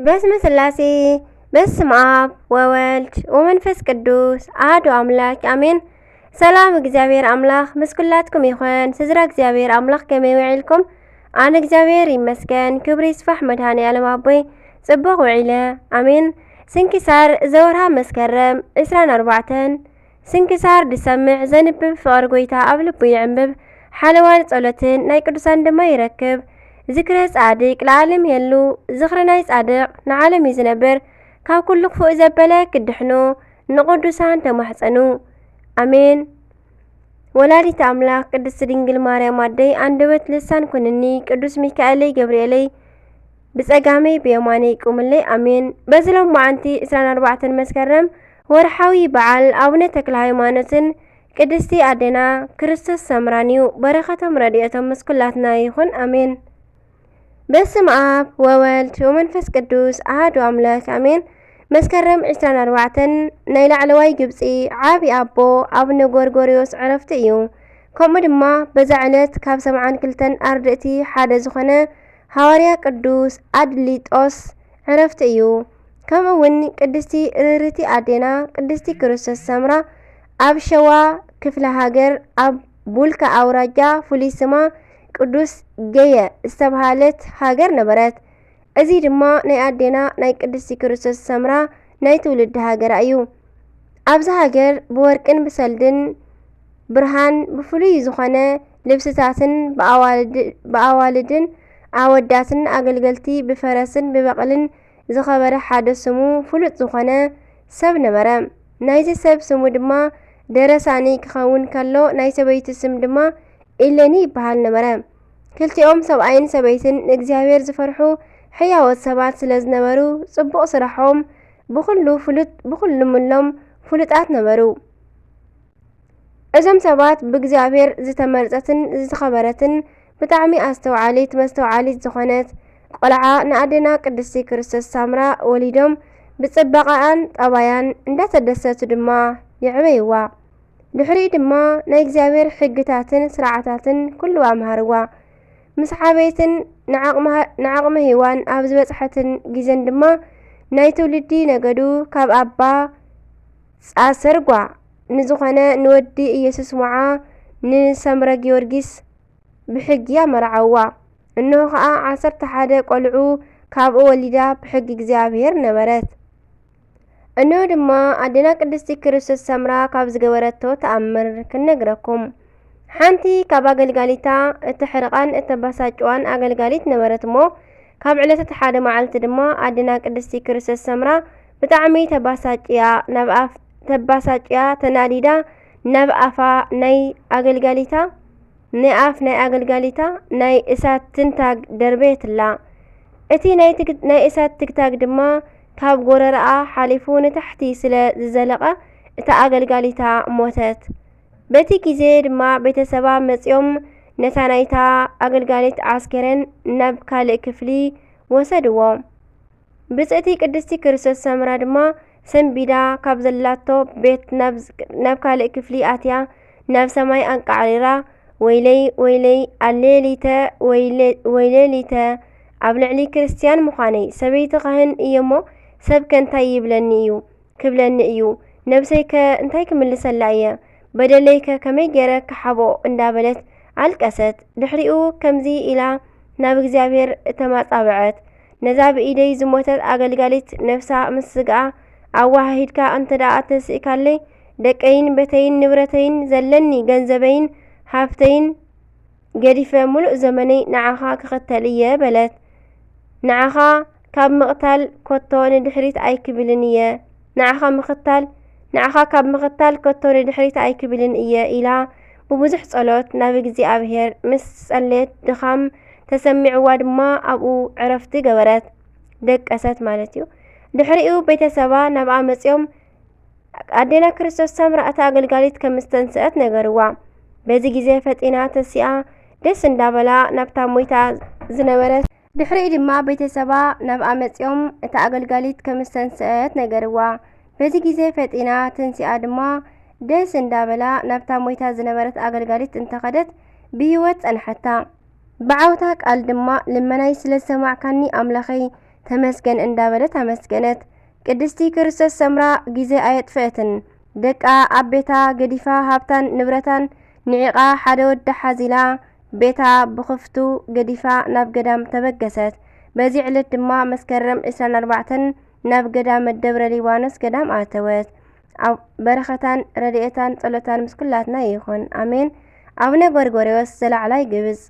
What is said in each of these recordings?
በስመ ስላሴ፣ በስመ ኣብ ወወልድ ወመንፈስ ቅዱስ ኣሐዱ ኣምላክ ኣሜን። ሰላም እግዚኣብሔር ኣምላኽ ምስ ኩላትኩም ይኹን። ስድራ እግዚኣብሔር ኣምላኽ ከመይ ውዒልኩም? ኣነ እግዚኣብሔር ይመስገን፣ ክብሪ ይስፋሕ መድኃኔ ዓለም ኣቦይ፣ ጽቡቕ ውዒለ። ኣሜን። ስንክሳር ዘወርሃ መስከረም ዕስራን ኣርባዕተን። ስንክሳር ዝሰምዕ ዘንብብ ፍቕሪ ጐይታ ኣብ ልቡ ይዕንብብ፣ ሓለዋን ጸሎትን ናይ ቅዱሳን ድማ ይረክብ። ዝክረ ጻድቅ ለዓለም የሉ፣ ዝኽሪ ናይ ጻድቅ ንዓለም እዩ ዝነብር። ካብ ኩሉ ክፉእ ዘበለ ክድሕኑ ንቅዱሳን ተማሕጸኑ። ኣሜን። ወላዲተ ኣምላኽ ቅድስት ድንግል ማርያም ኣደይ፣ ኣንደበት ልሳን ኩንኒ፣ ቅዱስ ሚካኤለይ ገብርኤለይ ብጸጋመይ ብየማነይ ቁምለይ። ኣሜን። በዚ ሎማዓንቲ ዕስራን ኣርባዕተን መስከረም ወርሓዊ በዓል ኣቡነ ተክለ ሃይማኖትን ቅድስቲ ኣዴና ክርስቶስ ሰምራን እዩ። በረኸቶም ረድኤቶም ምስ ኩላትና ይኹን። ኣሜን። በስመ ኣብ ወወልድ ወመንፈስ ቅዱስ ኣሐዱ ኣምላክ ኣሜን። መስከረም ዕስራን ኣርባዕተን ናይ ላዕለዋይ ግብጺ ዓቢ ኣቦ ኣቡነ ጎርጎርዮስ ዕረፍቲ እዩ። ከምኡ ድማ በዛ ዕለት ካብ ሰብዓን ክልተን ኣርድእቲ ሓደ ዝኾነ ሃዋርያ ቅዱስ ኣድሊጦስ ዕረፍቲ እዩ። ከምኡ እውን ቅድስቲ ርርቲ ኣዴና ቅድስቲ ክርስቶስ ሰምራ ኣብ ሸዋ ክፍለ ሃገር ኣብ ቡልካ ኣውራጃ ፍሉይ ስማ ቅዱስ ገየ ዝተብሃለት ሃገር ነበረት። እዚ ድማ ናይ ኣዴና ናይ ቅድስቲ ክርስቶስ ሰምራ ናይ ትውልዲ ሃገራ እዩ። ኣብዚ ሃገር ብወርቅን ብሰልድን ብርሃን ብፍሉይ ዝኾነ ልብስታትን ብኣዋልድ-፣ ብኣዋልድን ኣወዳትን ኣገልገልቲ ብፈረስን ብበቕልን ዝኸበረ ሓደ ስሙ ፍሉጥ ዝኾነ ሰብ ነበረ። ናይዚ ሰብ ስሙ ድማ ደረሳኒ ክኸውን ከሎ ናይ ሰበይቱ ስም ድማ ኢሌኒ ይበሃል ነበረ። ክልቲኦም ሰብኣይን ሰበይትን ንእግዚኣብሔር ዝፈርሑ ሕያዎት ሰባት ስለ ዝነበሩ ጽቡቕ ስራሖም ብኹሉ ፍሉጥ፣ ብኹሉ ምሎም ፍሉጣት ነበሩ። እዞም ሰባት ብእግዚኣብሔር ዝተመርጸትን ዝተኸበረትን ብጣዕሚ ኣስተውዓሊት መስተውዓሊት ዝኾነት ቆልዓ ንኣዴና ቅድስቲ ክርስቶስ ሳምራ ወሊዶም ብጽባቐኣን ጠባያን እንዳተደሰቱ ድማ የዕበይዋ። ድሕሪኡ ድማ ናይ እግዚኣብሔር ሕግታትን ስርዓታትን ኩሉ ኣምሃርዋ። ምስ ዓበየትን ንዓቕመ፣ ንዓቕመ ሄዋን ኣብ ዝበጽሐትን ግዜን ድማ ናይ ትውልዲ ነገዱ ካብ ኣባ ጻሰርጓ ንዝኾነ ንወዲ ኢየሱስ ሞዓ ንሰምረ ጊዮርጊስ ብሕጊ ኣመርዓዋ። እንሆ ኸኣ ዓሰርተ ሓደ ቆልዑ ካብኡ ወሊዳ ብሕጊ እግዚኣብሔር ነበረት። እንሆ ድማ ኣዴና ቅድስቲ ክርስቶስ ሰምራ ካብ ዝገበረቶ ተኣምር ክንነግረኩም። ሓንቲ ካብ ኣገልጋሊታ እተሕርቓን እተባሳጭዋን ኣገልጋሊት ነበረት እሞ፣ ካብ ዕለታት ሓደ መዓልቲ ድማ ኣዴና ቅድስቲ ክርስቶስ ሰምራ ብጣዕሚ ተባሳጭያ ናብ ኣፍ-፣ ተባሳጭያ ተናዲዳ ናብ ኣፋ ናይ ኣገልጋሊታ፣ ናይ ኣፍ ናይ ኣገልጋሊታ ናይ እሳት ትንታግ ደርበየትላ። እቲ ናይ ትግ-፣ ናይ እሳት ትግታግ ድማ ካብ ጎረረኣ ሓሊፉ ንታሕቲ ስለ ዝዘለቐ፣ እታ ኣገልጋሊታ ሞተት። በቲ ግዜ ድማ ቤተሰባ መጺኦም ነታ ናይታ ኣገልጋሊት ዓስከረን ናብ ካልእ ክፍሊ ወሰድዎ። ብጽእቲ ቅድስቲ ክርስቶስ ሰምራ ድማ ሰንቢዳ ካብ ዘላቶ ቤት ናብ፣ ናብ ካልእ ክፍሊ ኣትያ ናብ ሰማይ ኣንቃዕሪራ፣ "ወይለይ፣ ወይለይ፣ ኣሌሊተ፣ ወይለ-፣ ወይሌሊተ፣ ኣብ ልዕሊ ክርስትያን ምዃነይ፣ ሰበይቲ ካህን እየ እሞ፣ ሰብከ እንታይ ይብለኒ እዩ?" ክብለኒ እዩ? ነብሰይከ እንታይ ክምልሰላ እየ? በደለይከ ከመይ ገይረ ክሓብኦ? እንዳበለት ኣልቀሰት። ድሕሪኡ ከምዚ ኢላ ናብ እግዚኣብሔር ተማጻብዐት፣ ነዛ ብኢደይ ዝሞተት ኣገልጋሊት ነፍሳ ምስ ስግኣ ኣወሃሂድካ እንተ ደኣ ተስእካለይ፣ ደቀይን በተይን ንብረተይን ዘለኒ ገንዘበይን ሃፍተይን ገዲፈ ምሉእ ዘመነይ ንዓኻ ክኽተል እየ በለት። ንዓኻ ካብ ምቕታል ከቶ ንድሕሪት ኣይክብልን እየ። ንዓኻ ምኽታል፣ ንዓኻ ካብ ምኽታል ከቶ ንድሕሪት ኣይክብልን እየ ኢላ ብብዙሕ ጸሎት ናብ እግዚኣብሔር ምስ ጸለየት ድኻም ተሰሚዕዋ ድማ ኣብኡ ዕረፍቲ ገበረት። ደቀሰት ማለት እዩ። ድሕሪኡ ቤተሰባ ናብኣ መጺኦም ኣዴና ክርስቶስ ሰምራ እታ ኣገልጋሊት ከም ዝተንስአት ነገርዋ። በዚ ግዜ ፈጢና ተሲኣ ደስ እንዳበላ ናብታ ሞይታ ዝነበረት፣ ድሕሪኡ ድማ ቤተሰባ ናብኣ መጺኦም እታ ኣገልጋሊት ከም ዝተንስአት ነገርዋ። በዚ ግዜ ፈጢና ተንሲኣ ድማ ደስ እንዳበላ ናብታ ሞይታ ዝነበረት ኣገልጋሊት እንተኸደት ብህይወት ጸንሐታ። ብዓውታ ቃል ድማ፣ "ልመናይ ስለ ዝሰማዕካኒ ኣምላኸይ፣ ተመስገን እንዳበለት ኣመስገነት። ቅድስቲ ክርስቶስ ሰምራ ግዜ ኣየጥፈአትን። ደቃ ኣብ ቤታ ገዲፋ ሃብታን ንብረታን ንዒቓ ሓደ ወዳ ሓዚላ ቤታ ብኽፍቱ ገዲፋ ናብ ገዳም ተበገሰት። በዚ ዕለት ድማ መስከረም ዕስራን ኣርባዕተን ናብ ገዳመ ደብረ ሊባኖስ ገዳም ኣተወት። ኣብ በረኸታን ረድኤታን ጸሎታን ምስ ኩላትና ይኹን። ኣሜን። ኣቡነ ጎርጎርዮስ ዘላዕላይ ግብጽ።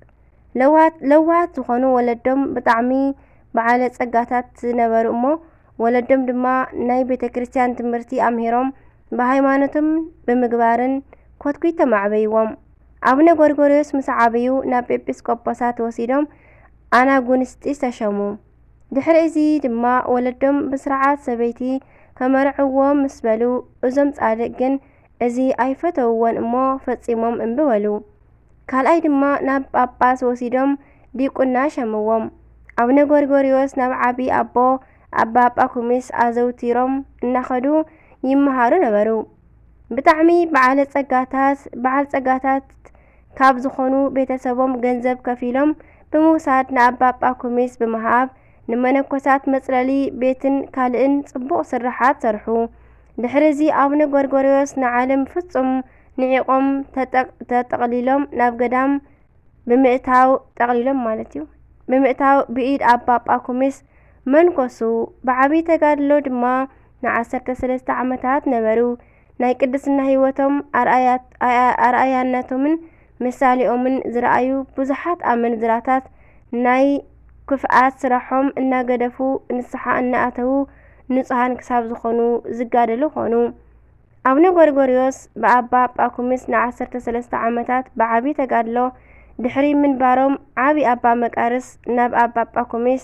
ለዋሃት፣ ለዋሃት ዝኾኑ ወለዶም ብጣዕሚ በዓለ ጸጋታት ዝነበሩ እሞ፣ ወለዶም ድማ ናይ ቤተ ክርስቲያን ትምህርቲ ኣምሂሮም፣ ብሃይማኖቶም ብምግባርን ኮትኲቶም ኣዕበይዎም። ኣቡነ ጎርጎርዮስ ምስ ዓበዩ ናብ ኤጲስቆጶሳት ወሲዶም ኣናጉንስጢስ ተሸሙ። ድሕሪ እዚ ድማ ወለዶም ብስርዓት ሰበይቲ ከመርዕዎም ምስ በሉ፣ እዞም ጻድቅ ግን እዚ ኣይፈተውዎን እሞ ፈጺሞም እምቢ በሉ። ካልኣይ ድማ ናብ ጳጳስ ወሲዶም ዲቁና ሸምዎም። ኣቡነ ጎርጎርዮስ ናብ ዓቢ ኣቦ ኣባ ጳኩሚስ ኣዘውቲሮም እናኸዱ ይመሃሩ ነበሩ። ብጣዕሚ በዓለ ጸጋታት፣ በዓል ጸጋታት ካብ ዝኾኑ ቤተሰቦም ገንዘብ ከፊሎም ብምውሳድ ንኣባ ጳኩሚስ ብምሃብ ንመነኮሳት መጽለሊ ቤትን ካልእን ጽቡቕ ስርሓት ሰርሑ። ድሕሪ እዚ ኣቡነ ጎርጎርዮስ ንዓለም ፍጹም ንዒቖም ተጠቕ-፣ ተጠቕሊሎም ናብ ገዳም ብምእታው፣ ጠቕሊሎም ማለት እዩ፣ ብምእታው ብኢድ ኣባ ጳኩሚስ መንኮሱ። ብዓቢ ተጋድሎ ድማ ንዓሰርተ ሰለስተ ዓመታት ነበሩ። ናይ ቅድስና ህይወቶም ኣርኣያት-፣ ኣያ-፣ ኣርኣያነቶምን ምሳሌኦምን ዝረኣዩ ብዙሓት ኣመንዝራታት ናይ ክፍኣት ስራሖም እናገደፉ ንስሓ እናኣተዉ ንጹሃን ክሳብ ዝኾኑ ዝጋደሉ ኾኑ። ኣቡነ ጎርጎርዮስ ብኣባ ጳኩሚስ ንዓሰርተ ሰለስተ ዓመታት ብዓቢ ተጋድሎ ድሕሪ ምንባሮም፣ ዓቢ ኣባ መቃርስ ናብ ኣባ ጳኩሚስ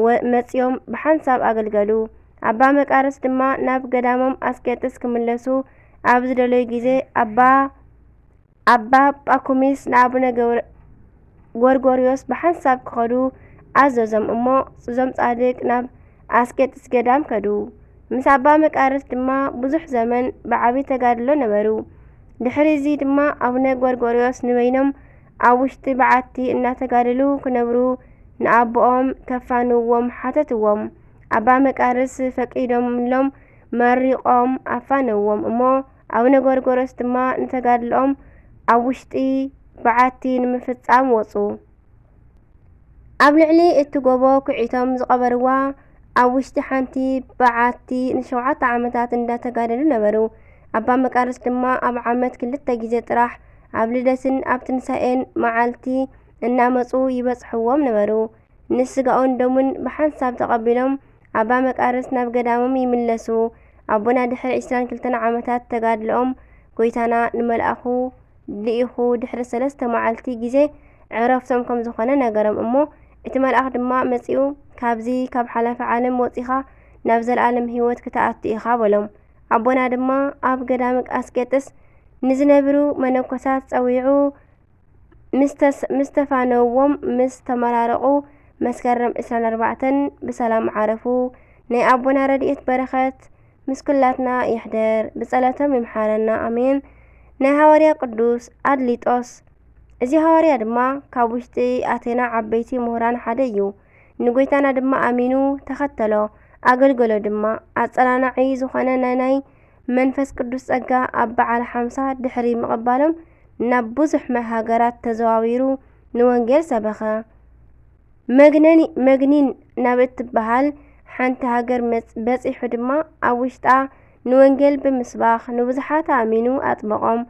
ወ-፣ መጺኦም ብሓንሳብ ኣገልገሉ። ኣባ መቃርስ ድማ ናብ ገዳሞም ኣስቄጥስ ክምለሱ ኣብ ዝደለዩ ግዜ፣ ኣባ፣ ኣባ ጳኩሚስ ንኣቡነ ገብረ-፣ ጎርጎርዮስ ብሓንሳብ ክኸዱ ኣዘዞም እሞ፣ እዞም ጻድቅ ናብ ኣስቄጥስ ገዳም ከዱ። ምስ ኣባ መቃርስ ድማ ብዙሕ ዘመን ብዓቢ ተጋድሎ ነበሩ። ድሕሪ እዚ ድማ ኣቡነ ጎርጎርዮስ ንበይኖም ኣብ ውሽጢ በዓቲ እናተጋደሉ ክነብሩ ንኣቦኦም ከፋንዎም ሓተትዎም። ኣባ መቃርስ ፈቂዶምሎም መሪቖም ኣፋነዎም እሞ፣ ኣቡነ ጎርጎርዮስ ድማ ንተጋድሎኦም ኣብ ውሽጢ በዓቲ ንምፍጻም ወጹ። ኣብ ልዕሊ እቲ ጎቦ ኩዒቶም ዝቐበርዋ ኣብ ውሽጢ ሓንቲ በዓቲ ንሸውዓተ ዓመታት እንዳተጋደሉ ነበሩ። ኣባ መቃርስ ድማ ኣብ ዓመት ክልተ ግዜ ጥራሕ፣ ኣብ ልደትን ኣብ ትንሳኤን መዓልቲ እናመጹ ይበጽሕዎም ነበሩ። ንስጋኡን ደሙን ብሓንሳብ ተቐቢሎም ኣባ መቃርስ ናብ ገዳሞም ይምለሱ። ኣቦና ድሕሪ ዕስራን ክልተን ዓመታት ተጋድሎኦም፣ ጎይታና ንመልኣኹ ልኢኹ ድሕሪ ሰለስተ መዓልቲ ግዜ ዕረፍቶም ከም ዝኾነ ነገሮም እሞ፣ እቲ መልኣኽ ድማ መጺኡ፣ "ካብዚ ካብ ሓላፊ ዓለም ወጺኻ ናብ ዘለኣለም ህይወት ክትኣቱ ኢኻ" በሎም። ኣቦና ድማ ኣብ ገዳም ኣስቄጥስ ንዝነብሩ መነኮሳት ጸዊዑ፣ ምስ ተስ-፣ ምስ ተፋነዎም፣ ምስ ተመራረቑ፣ መስከረም ዕስራን ኣርባዕተን ብሰላም ዓረፉ። ናይ ኣቦና ረድኤት በረኸት ምስ ኩላትና ይሕደር፣ ብጸሎቶም ይምሓረና፣ ኣሜን። ናይ ሃዋርያ ቅዱስ ኣድሊጦስ። እዚ ሃዋርያ ድማ ካብ ውሽጢ ኣቴና ዓበይቲ ምሁራን ሓደ እዩ። ንጎይታና ድማ ኣሚኑ ተኸተሎ፣ ኣገልገሎ ድማ። ኣጸናናዒ ዝኾነ ናይ፣ ናይ መንፈስ ቅዱስ ጸጋ ኣብ በዓል ሓምሳ ድሕሪ ምቕባሎም ናብ ብዙሕ መ-፣ ሃገራት ተዘዋዊሩ ንወንጌል ሰበኸ። መግነኒ-፣ መግኒን ናብ እትበሃል ሓንቲ ሃገር መጽ-፣ በጺሑ ድማ ኣብ ውሽጣ ንወንጌል ብምስባኽ ንብዙሓት ኣእሚኑ ኣጥመቖም።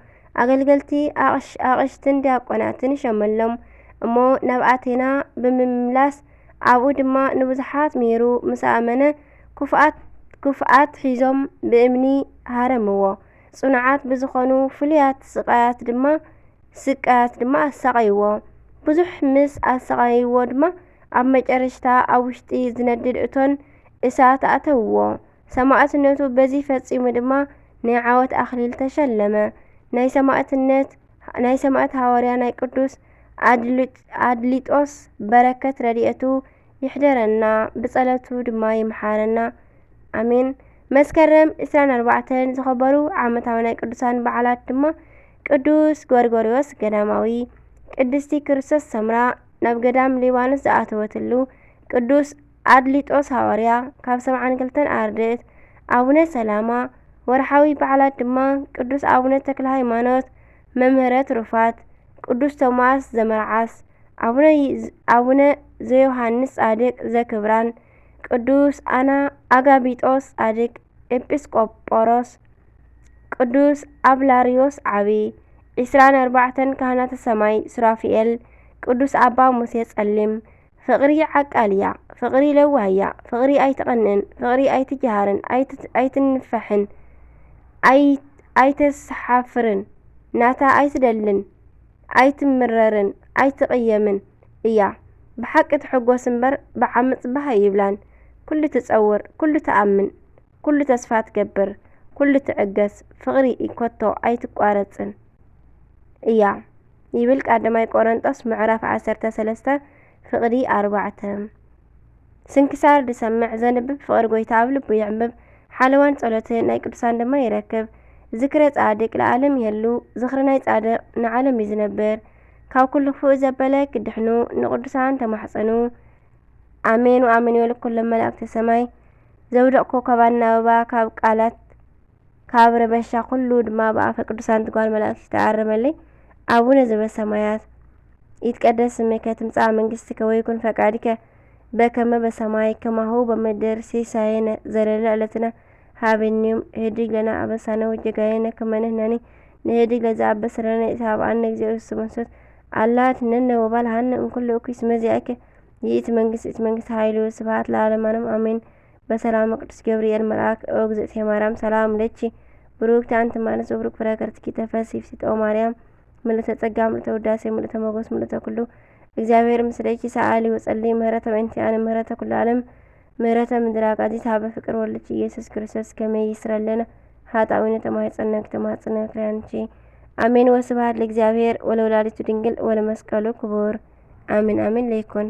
ኣገልገልቲ ኣቕሽ-፣ ኣቕሽትን ዲያቆናትን ሸመሎም እሞ ናብ ኣቴና ብምምላስ ኣብኡ ድማ ንብዙሓት ምሂሩ ምስ ኣእመነ ክፉኣት፣ ክፉኣት ሒዞም ብእምኒ ሃረምዎ። ጽኑዓት ብዝኾኑ ፍሉያት ስቃያት ድማ፣ ስቃያት ድማ ኣሳቐይዎ። ብዙሕ ምስ ኣሳቐይዎ ድማ ኣብ መጨረሽታ ኣብ ውሽጢ ዝነድድ እቶን እሳት ኣእተውዎ። ሰማዕትነቱ በዚ ፈጺሙ ድማ ናይ ዓወት ኣኽሊል ተሸለመ። ናይ ሰማዕትነት፣ ናይ ሰማዕት ሃዋርያ ናይ ቅዱስ ኣድሊ-፣ ኣድሊጦስ በረከት ረድኤቱ ይሕደረና፣ ብጸሎቱ ድማ ይምሓረና። ኣሜን። መስከረም ዕስራን ኣርባዕተን ዝኸበሩ ዓመታዊ ናይ ቅዱሳን በዓላት ድማ ቅዱስ ጎርጎርዮስ ገዳማዊ፣ ቅድስቲ ክርስቶስ ሰምራ ናብ ገዳም ሊባኖስ ዝኣተወትሉ፣ ቅዱስ ኣድሊጦስ ሃዋርያ ካብ ሰብዓን ክልተን ኣርድእት፣ ኣቡነ ሰላማ፣ ወርሓዊ በዓላት ድማ ቅዱስ ኣቡነ ተክለ ሃይማኖት መምህረ ትሩፋት፣ ቅዱስ ቶማስ ዘመርዓስ፣ ኣቡነ ይ-፣ ኣቡነ ዘዮሃንስ ጻድቅ ዘክብራን፣ ቅዱስ ኣና ኣጋቢጦስ ጻድቅ ኤጲስቆጶሮስ፣ ቅዱስ ኣብላርዮስ ዓቢ፣ ዒስራን ኣርባዕተን ካህናተ ሰማይ ሱራፊኤል፣ ቅዱስ ኣባ ሙሴ ጸሊም፣ ፍቕሪ ዓቃል እያ፣ ፍቕሪ ለዋህ እያ፣ ፍቕሪ ኣይትቐንእን፣ ፍቕሪ ኣይትጅሃርን፣ ኣይት-፣ ኣይትንፋሕን፣ ኣይ-፣ ኣይተስሓፍርን፣ ናታ ኣይትደልን፣ ኣይትምረርን፣ ኣይትቕየምን እያ። ብሓቂ ትሕጎስ እምበር ብዓመጽ ባህ ኣይብላን። ኩሉ ትጸውር፣ ኩሉ ትኣምን፣ ኩሉ ተስፋ ትገብር፣ ኩሉ ትዕገስ፣ ፍቕሪ ከቶ ኣይትቋረጽን እያ ይብል ቀዳማይ ቆሮንጦስ ምዕራፍ ዓሰርተ ሰለስተ ፍቕዲ ኣርባዕተ። ስንክሳር ዝሰምዕ ዘንብብ ፍቕሪ ጎይታ ኣብ ልቡ የዕምብብ፣ ሓለዋን ጸሎትን ናይ ቅዱሳን ድማ ይረክብ። ዝክረ ጻድቅ ለዓለም ይህሉ፣ ዝኽሪ ናይ ጻድቅ ንዓለም እዩ ዝነብር። ካብ ኩሉ ክፉእ ዘበለ ክድሕኑ ንቅዱሳን ተማሕጸኑ። ኣሜን ወኣሜን ይበሉ ኩሎም መላእክተ ሰማይ። ዘውደቕ ኮከብ ኣናብባ ካብ ቃላት ካብ ረበሻ ኩሉ ድማ ብኣፈ ቅዱሳን ትጓል መላእክት ይተኣረመለይ። ኣቡነ ዘበሰማያት ይትቀደስ ስምከ ትምጻእ መንግስትከ ወይኩን ፈቃድከ በከመ በሰማይ ከማሁ በምድር። ሲሳየነ ዘለለ ዕለትነ ሃበኒ ዮም። ህድግ ለነ አበሳነ ወጌጋየነ ከመ ንሕነኒ ንህድግ ለዘአበሰ ለነ ኢታብአነ እግዚኦ ኢየሱስ መንሱት። አላ አድሕነነ ወባልሐነ እምኩሉ እኩይ እስመ ዚአከ ይእቲ መንግስት እቲ መንግስት ኃይሉ ስብሐት ለዓለመ ዓለም አሜን። በሰላመ ቅዱስ ገብርኤል መልአክ ኦ እግዝእትየ ማርያም ሰላም ለኪ ብሩክቲ አንቲ እም አንስት ወብሩክ ፍሬ ከርሥኪ ተፈሲ ፍስሕት ኦ ማርያም ምልእተ ጸጋ ምልእተ ውዳሴ ምልእተ ሞገስ ምልእተ ኩሉ እግዚአብሔር ምስሌኪ ሰአሊ ወጸሊ ምህረተ በእንቲአነ ምህረተ ኩሉ ዓለም ምህረተ ምድር አቃዚት ሀበ ፍቅር ወልድኪ ኢየሱስ ክርስቶስ ከመ ይስረለነ ኃጣዊነ ተማሕጸነኪ ተማሕጸነ ክሪያንቺ አሜን። ወስብሐት ለእግዚአብሔር ወለወላዲቱ ድንግል ወለመስቀሉ ክቡር አሜን አሜን። ለይኩን